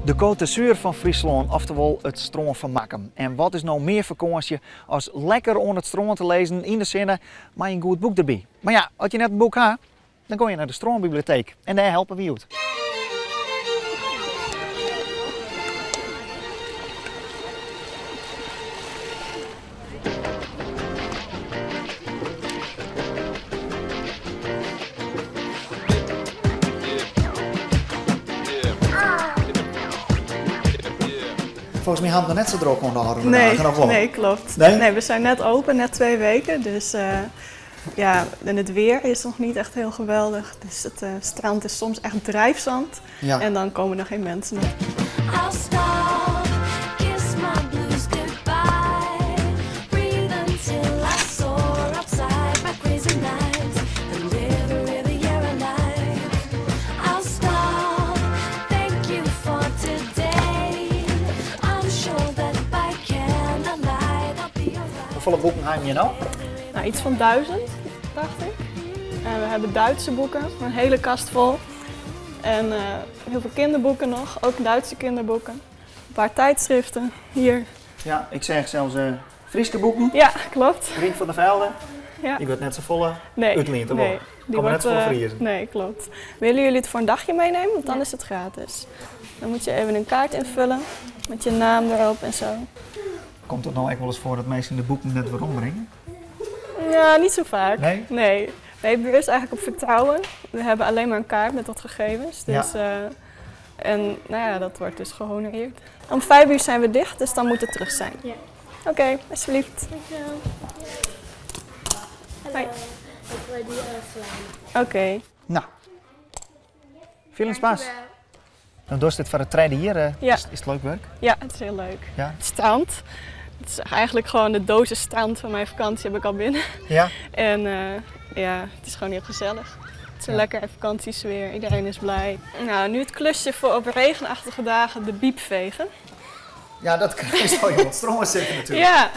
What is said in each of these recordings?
De Côte d'Azur fan Fryslân, oftewol it strân fan Makkum. En wat is no mear fakânsje as lekker oan it strân te lizzen yn de sinne mei in goed boek derby. Mar ja, as je net in boek ha, dan gean je nei de strânbiblioteek en dêr helpe wy út. Volgens mij hadden we net zo druk om de ôfrûne Nee, dagen, of wol? nee, klopt. Nee? Nee, we zijn net open, net 2 weken. Dus ja, en het weer is nog niet echt heel geweldig. Dus het strand is soms echt drijfzand. En dan komen er geen mensen op. I'll stop, kiss my blues goodbye. Breathe until I soar outside my crazy nights and live a Riviera life. I'll stop, thank you for today. I'm sure that by candlelight I'll be alright. Hoefolle boeken ha je no? Nou, iets van 1000, dacht ik. En we hebben Duitse boeken, een hele kast vol. En heel veel kinderboeken nog, ook Duitse kinderboeken. Een paar tijdschriften hier. Ja, ik zeg zelfs Fryske boeken. Ja, klopt. Rienk van der Velde. Ja. Die wordt net zo volle Nee, útliend, nee. Die Kom net volle Friezen. Nee, klopt. Willen jullie het voor een dagje meenemen? Want dan is het gratis. Dan moet je even een kaart invullen met je naam erop en zo. Komt het nou echt wel eens voor dat mensen de boeken net weer ombrengen? Ja, niet zo vaak. Nee? Nee. Nee, het is eigenlijk op vertrouwen. We hebben alleen maar een kaart met wat gegevens. Dus, en nou ja, dat wordt dus gehonoreerd. Om 5 uur zijn we dicht, dus dan moet het terug zijn. Ja. Oké, alsjeblieft. Dankjewel. Hallo. Hoi. Ik wil die slaan. Oké. Nou, veel spas. Dan doe je dit voor het tweede hier. Is het leuk werk? Ja, het is heel leuk. Ja? Het strand. Het is eigenlijk gewoon de dosis strand van mijn vakantie heb ik al binnen. En ja, het is gewoon heel gezellig. Het is een lekkere vakantiesfeer, iedereen is blij. Nou, nu het klusje voor op regenachtige dagen de biep vegen. Ja, dat is al je wat stromen zitten natuurlijk. Ja.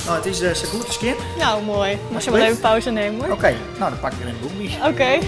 Nou, het is zo goed als kind. Nou, mooi. Mag je wel even pauze nemen hoor. Oké, nou dan pak ik weer een boek. Oké.